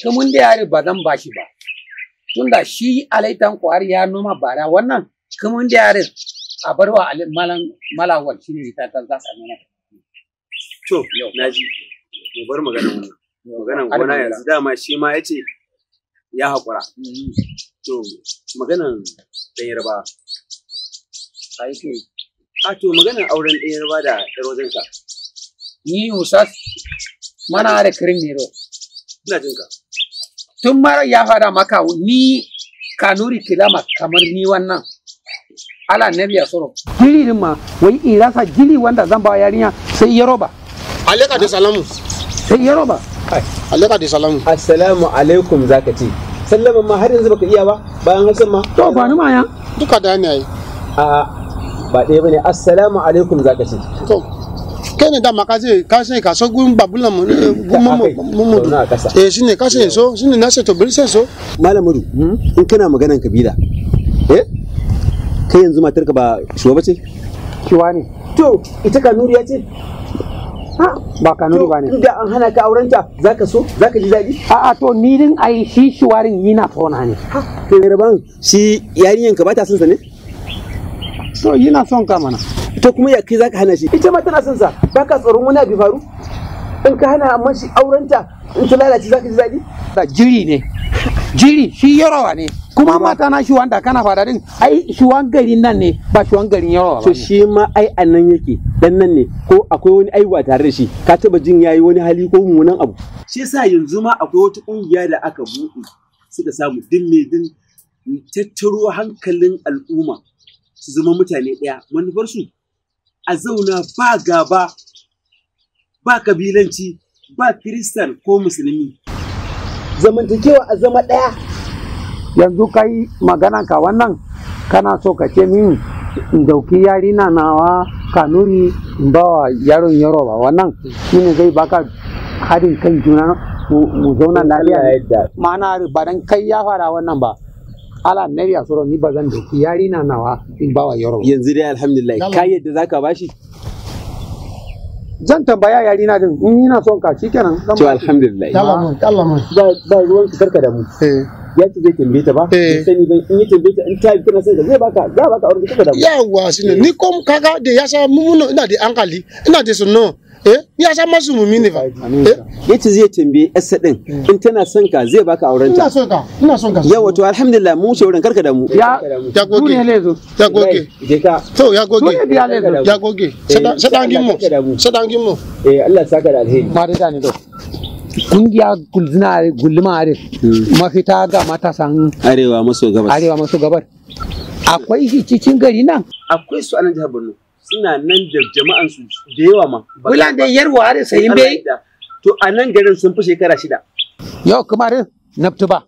Kumun da yare ba zan bashi ba. Tunda shi alaitan kwari ya noma bara wannan kumun da yare a barwa malam malawal shine ita ta za ta noma. To, na ji, mu bar magana wannan. Maganan gona yanzu dama shi ma ya ce ya haƙura. To, maganan ɗan Yarbawa. Aiki. A to, maganan auren ɗan Yarbawa da ƴar wajenka. Ni usas mana da kirin mero. Ina jin ka. Tun mara ya fada maka ni kanuri kilama kamar ni wannan. Ala nabi ya soro. Jili din ma wai irasa jili wanda zan ba yarinya sai yaroba. Aleka da salamu. Sai yaroba. Aleka da salamu. Assalamu alaikum zaka ce. Sallaman ma har yanzu baka iya ba bayan Hausan ma. To ba ni ma ya. Duka da ne ai. A ba ɗaya bane assalamu alaikum zaka ce. To kai ne dama ka ce ka ce ka so gun babulan mu gun mu Zauna a ƙasa. Eh shine ka ce so shine na ce to bari sai so. Malam Madu, in kana maganan kabila. Eh? Kai yanzu matarka ba shuwa bace? Kiwa ne. To, ita Kanuriya ce? Ba kanuri ba ne. Inda an hana ka aurenta, zaka so? Zaka ji daɗi? A'a to ni din ai shi shuwarin yana tona ne. To Yarban shi yarinyanka ba ta son sa ne? To yana son ka mana. To kuma ya kai zaka hana shi? Ita ma tana son sa. Baka tsoron wani abu faru? In ka hana amma shi aurenta in ta lalace zaka ji daɗi? Da jiri ne. Jiri shi yarawa ne. Kuma mata na shi wanda kana fada din ai shuwan garin nan ne ba shuwan garin yarawa ba. To shi ma ai a nan yake dan nan ne ko akwai wani aiwa tare da shi ka taba jin yayi wani hali ko mummunan abu. Shi yasa yanzu ma akwai wata kungiya da aka buɗe suka samu din me din tattaro hankalin al'umma su zama mutane ɗaya manufarsu a zauna ba gaba ba kabilanci ba kiristan ko musulmi zamantakewa a zama ɗaya. Yanzu kai maganan ka wannan kana so ka ce min in dauki yarina nawa kanuri in ba wa yaron yaroba wannan shine zai baka haɗin kan juna mu zauna lafiya. Ma'ana ba dan kai ya fara wannan ba. Ala nabi ya soro ni ba zan dauki yarina nawa in ba wa yaroba. Yanzu dai alhamdulillah ka yadda zaka bashi? Zan tambaya yarina din in ina son ka shikenan. To alhamdulillah. Allah mun Allah mun. Ba ruwan ka karka da mu. Eh. Ya ce zai tambaye ta ba? Eh. Bai sani ba in ya tambaye ta in ta tana son ka zai baka za baka auren ka da mu. Yawwa shine ni kom kaga da ya sa mumuno ina da hankali ina da sunno eh ni ya sa masu mumi ne fa. Eh Ya ce zai tambaye yarsa din in tana son ka zai baka auren ina ta. son ka ina son ka. Yawa to alhamdulillah mu wuce wurin karka da mu. Ya Ya goge. duniya lezo. Ya goge. Je ka. To ya goge. Duniya biya lezo. Ya goge. Eh, Sadan gimmo. karka damu. Sadan gimmo. Eh Allah saka da alheri. Ma da ni do. Kungiya gulzina are gulma are mafita ga matasan Arewa maso gabas. arewa maso gabar. Akwai shi cikin gari nan. Akwai su a nan jihar Borno. Suna nan da jama'an su da yawa ma. Bulan da yarwa are sayin Allah bai. yadda. To a nan garin sun fi shekara 6. Yau kamar naftu ba.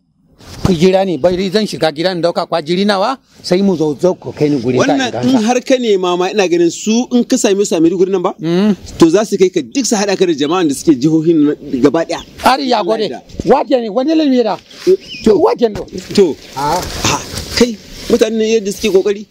Ku jira ni bai zan shiga gidan dauka kwa jiri nawa sai mu zo zo ku kai ni guri ta Wannan in har ka nema ma ina ganin su in ka same su a Maiduguri nan ba? To za su kai ka duk su haɗa ka da jama'an da suke jihohin gaba ɗaya. Ari ya gode. Waje ne wani lalmi da. To Waje ne. to ha kai mutanen yadda suke kokari.